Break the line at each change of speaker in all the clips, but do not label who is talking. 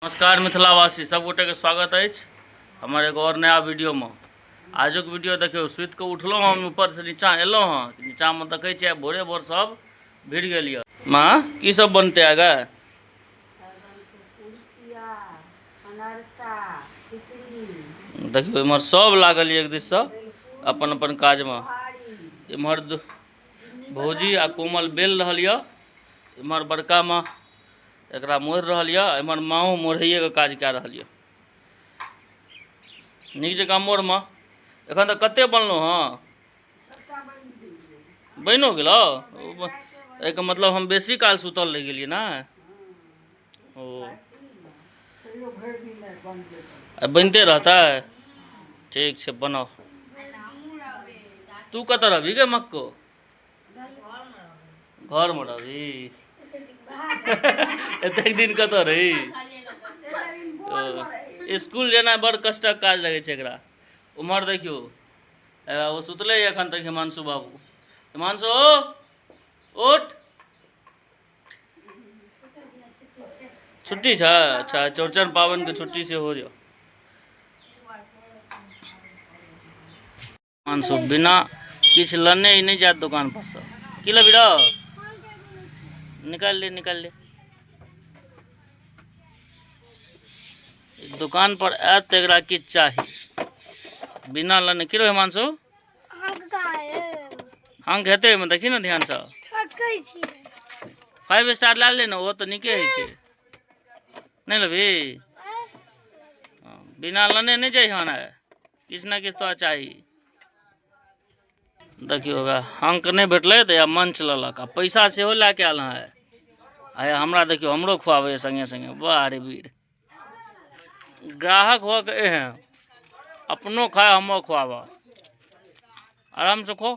नमस्कार मिथिलावासी सब गोटे के स्वागत अछि हमर एगो और नया वीडियो में। आजुक वीडियो देखियौ, सुति के उठलहुँ हम, ऊपर से नीचा एलहुँ हँ, नीचा में देखै छियै भोरे भोर सब भिड़ गेल यऽ। माँ की सब बनतै आगे? देखियौ इम्हर सब लागल यऽ एक दिस से अपन अपन काज में। इम्हर भौजी आ कोमल बेल रहल यऽ, इम्हर बड़का माँ एकरा मोड़ि रहल यऽ, एम्हर माँओ मोड़ैएके काज कए रहल यऽ। नीक जकाँ मोड़ माँ। एखन तक कते बनलहुँ हँ? बनिओ गेलौ? एहिके मतलब हम बेसी काल सुतल रहि गेलियै ने। ओ आ बनिते रहतै? ठीक छै बनाउ। तू कतऽ रहबही गे मक्को? घरमे रहबही? एतेक दिन कतऽ रही? स्कूल जेनाइ बड़ कष्टक काज लगै छै एकरा। उम्हर देखियौ ओ सुतले एखन तक हिमांशु बाबू। हिमांशु उठ, छुट्टी छै? अच्छा, चौड़चन पाबनिके छुट्टी सेहो यऽ। हिमांशु बिना किछु लेने ही नहि जायत दोकान पर से। की लेबही रौ? निकालि ले, निकालि ले। दोकान पर आयत तऽ एकरा किछु चाही, बिना लेने। की रौ हिमांशु, हंक हेतै ओहिमे? देखी ने ध्यानसँ। 5 स्टार लए ले ने, ओहो तऽ नीके होइ छै। नहि लेबही? बिना लेने नहि जइहन, आइ किछु ने किछु तोरा चाही। देखियौ हंक नहि भेटलै तऽ मंच लेलक आ पैसा सेहो लए कऽ आयल हँ। आइ हमरा देखियौ हमरो खुआबैए सङ्गे सङ्गे। वाह रे वीर, ग्राहक हुअ के एहन अपनो खाय हमरो खुआबऽ। आरामसँ खो।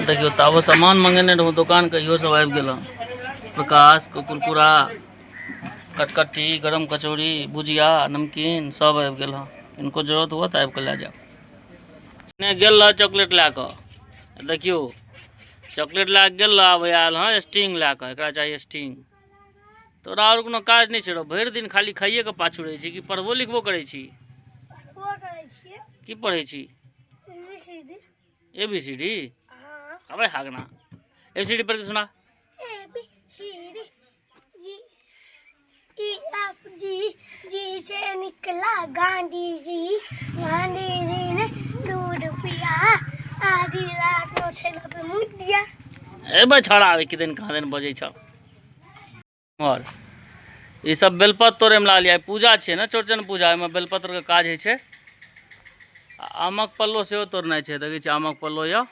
देखियौ ताबो सामान मंगेने रहूँ दोकानके, इहो सब आबि गेल हँ। प्रकाश कुरकुरा कटकट्टी गरम कचौड़ी भुजिया नमकीन सब आबि गेल हँ। इनको जरूरत हुअ तऽ आबि कऽ लए जाउ। नहि गेल रह चॉकलेट लए कऽ, देखियौ चॉकलेट लए कऽ गेल रह, आब आयल हँ स्टिंग लए कऽ। एकरा चाही स्टिंग। तोरा आओर कोनो काज नहि छै रौ? भरि दिन खाली खाइएके पाछू रहै छी कि पढ़बो लिखबो करै छी? की पढ़ै छी? A B C D? अबे हागना, ए बी सी डी पढ़ के सुना।
A B C D G E F G, जी से निकला गांधी जी, गांधी जी ने दूध पिया, आधी रात को छेना पे मुँह दिया।
ए बे छौड़ा, आबे किदन कहाँ दिन बजै छौ। और ई सब बेलपत्र तोड़ैमे लागल यऽ। पूजा छै ने, चौड़चन पूजा, ओहिमे बेलपत्रके काज होइ छै। आ आमक पल्लो सेहो तोड़नाइ छै। देखै छियै आमक पल्लो यऽ,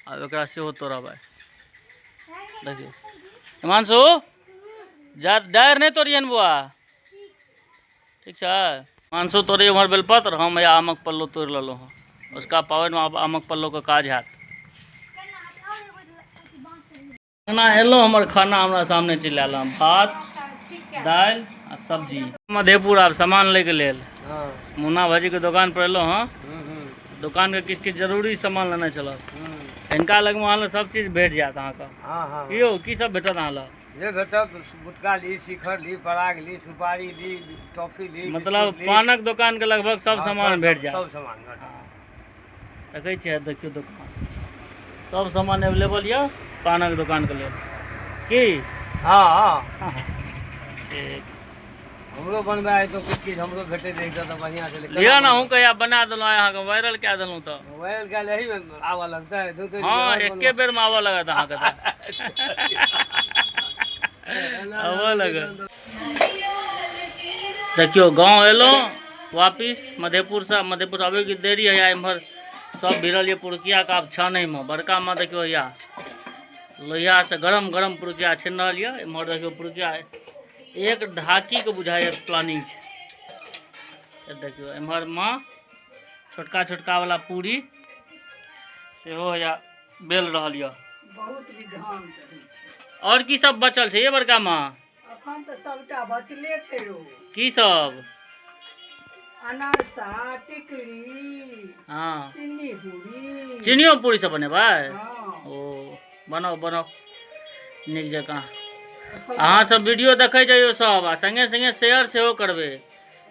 आ ओकरा सेहो तोड़ब आइ। देखियौ हिमांशु, जा डारि नहि तोड़ियन बौआ, ठीक छै? हिमांशु तोड़ै उम्हर बेलपत्र, हम या आमक पल्लो तोड़ि लेलहुँ हँ। उसका पाबनिमे आब आमक पल्लोके काज हैत। खाना एलहुँ, हमर खाना हमरा सामने चलि आयल हँ, भात दालि आ सब्जी। मधेपुर आब सामान लैके लेल मुन्ना भाजीके दोकान पर एलहुँ हँ। दोकानके किछु किछु जरूरी सामान लेने छलहुँ। हिनका लगमे अहाँ लग सब चीज भेट जायत अहाँके। की यौ, की सब भेटत अहाँ लग?
जे भेटत, गुटका ली, शिखर ली, पराग ली, सुपारी ली, टॉफी ली,
मतलब
बिस्कुट ली।
पानक दोकानके लगभग सब सामान भेट जायत।
सब सामान भेटत।
देखै छियै, देखियौ दोकान, सब सामान अवेलेबल यऽ पानक दोकानके लेल। की
हँ।
ठीक।
हमरो बनबै आइ तो किछु किछु हमरो भेटैत रहितै तऽ बढ़िआँ छलै।
लिअ ने, अहूँके आब बना देलहुँ, आइ अहाँके वायरल कए देलहुँ तऽ।
वायरल कए एहीमे आबऽ लगतै दू तीन।
हँ, एके बेरमे आबऽ लागत अहाँके, तऽ आबऽ लागत। देखियौ गाँव एलहुँ वापिस मधेपुरसँ। मधेपुर आबैके देरी है, एम्हर सब भिड़ल यऽ पुरुकियाके आब छानैमे। बड़का माँ देखियौ या लोहियासँ गरम गरम पुरुकिया छानि रहल यऽ। एम्हर देखियौ पुरुकिया एक ढाकीके बुझाइए प्लानिंग छै। देखियौ एम्हर माँ छोटका छोटका वाला पूरी सेहो या बेल रहल यऽ।
बहुत विधान करै छै।
और की सब बचल छै ये बड़का माँ?
अखन तऽ सबटा बचले छै रौ।
की सब?
अनरसा, टिकरी,
हँ,
चीनी पूरी।
चीनियो पूरी सब बनेबै?
हँ।
ओ बनाउ बनाउ नीक जकाँ। अहाँ सब वीडियो देखै जइयौ सब आ संगे संगे शेयर सेहो करबै।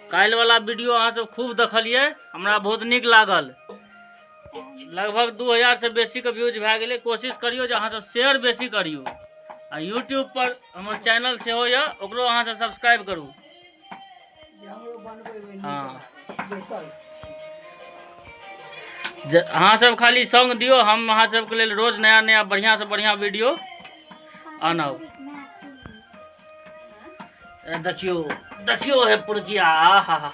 काल्हि वाला वीडियो अहाँ सब खूब देखलियै, हमरा बहुत नीक लागल। लगभग 2000 से बेसी के व्यूज भए गेलै। कोशिश करियौ जे अहाँ सब शेयर बेसी करियौ आ यूट्यूब पर हमर चैनल सेहो यऽ, ओकरो अहाँ सब सब्सक्राइब करू।
जे हमरो बनबै मे नीक
हँ।
लागल। बैसल छी।
जे अहाँ सब खाली संग दियौ, हम अहाँ सबके लेल रोज नया नया बढ़िआँ से बढ़िआँ वीडियो आनब। ए, देखियौ देखियौ हे पुरकिया, आहा हा।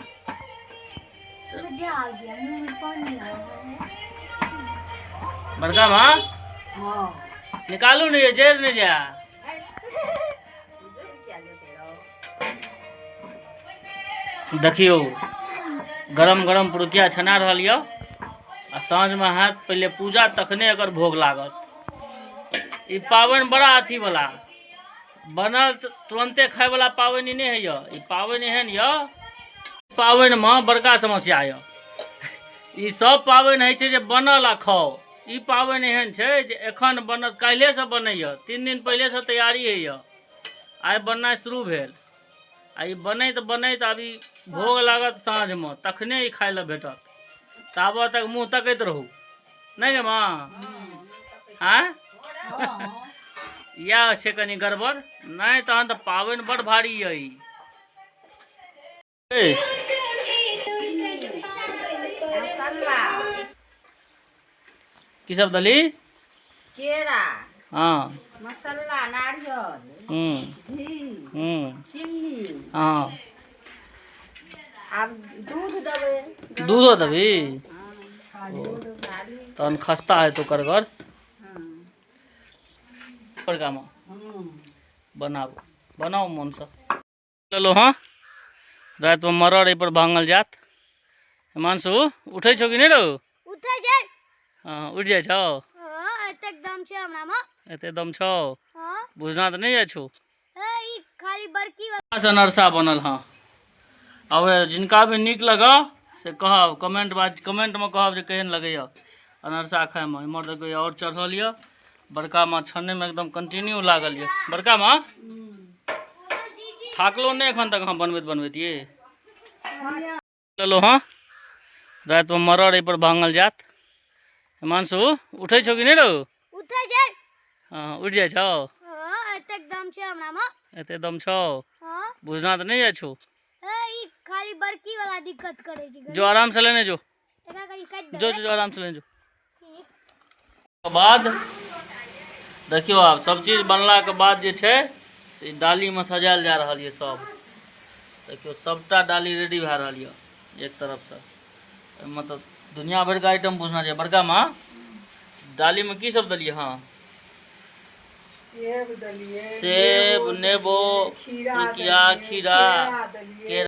मजा आ गया, मुंह में पानी आ गया।
बड़का माँ
हँ।
निकालू ने, जरि नहि जाय। देखियौ गरम गरम पुरुकिया छना रहल यऽ आ साँझमे हैत पहिले पूजा, तखने एकर भोग लागत। ई पाबनि बड़ा अथी वाला बनल तुरन्ते खाय वाला पाबनि नहि होइए। ई पाबनि एहन यऽ, पाबनिमे बड़का समस्या यऽ। ई सब पाबनि होइ छै जे बनल आ खाउ। ई पाबनि एहन छै जे एखन बनत, काल्हिएसँ बनैए, 3 दिन पहिलेसँ तैयारी होइए, आइ बननाइ शुरू भेल आ ई बनैत बनैत आब ई भोग लागत साँझमे, तखने ई खाय लए भेटत। ताबत तक मुँह तकैत रहू नहि गे माँ? आँय, इएह छै कनि गड़बड़, नहि तहन तऽ पाबनि बड़ भारी यऽ ई।
मसाला
की सब देली?
केरा।
हँ।
मसाला, नारियल, घी, चीनी।
हँ।
आब दूध देबै।
दूधो देबही?
छाली।
तहन खस्ता हेतौ करगर।
हँ।
बड़का माँ बनाबू, बनाउ मोनसँ। लेलहुँ हँ, रातिमे मरड़ एहिपर भाँगल जायत। हिमांशु उठै छौ कि नहि रौ?
उठै छै।
हँ, उठि जाइ छौ?
हँ, एतेक दम छै हमरामे।
एते दम छौ?
हँ।
बुझना तऽ नहि जाइ छौ।
ए, ई खाली बड़की
से अनरसा बनल हँ। अब जिनका भी नीक लगऽ से कहब, कमेंट बात कमेंटमे कहब जे केहन लगैए अनरसा खायमे। इम्हर देखियौ आओर चढ़ल यऽ, बड़का माँ छन्नेमे एकदम कंटिन्यू लागल यऽ। बड़का माँ थाकलो नहि एखन तक अहाँ बनबैत बनबैत? ये लेलहुँ हँ, रातिमे मरड़ एहिपर भाँगल जायत। हिमांशु उठै छौ कि नहि रौ?
उठै छै।
हँ, उठि जाइ छौ?
हँ, एतेक दम छै हमरामे।
एते दम छौ?
हँ।
बुझना तऽ नहि जाइ छौ।
ए, ई खाली बड़की वाला दिक्कत करै छै।
जो आराम से लेने जो।
एकरा कनि काटि
जो।
देबै।
जो आराम से लेने जो।
ठीक।
बाद देखियौ आब सब चीज बनलाके बाद जे छै से डालीमे सजायल जा रहल यऽ सब। देखियौ सबटा डाली रेडी भए रहल यऽ एक तरफसँ। एहिमे तऽ दुनिया भरिके आइटम बुझना छै। बड़का माँ डालीमे की सब देलियै? हँ,
सेब देलियै,
सेब, नेबो,
खीरा
पुरुकिया,
देलियै,
खीरा,
केरा देलियै।
केरा।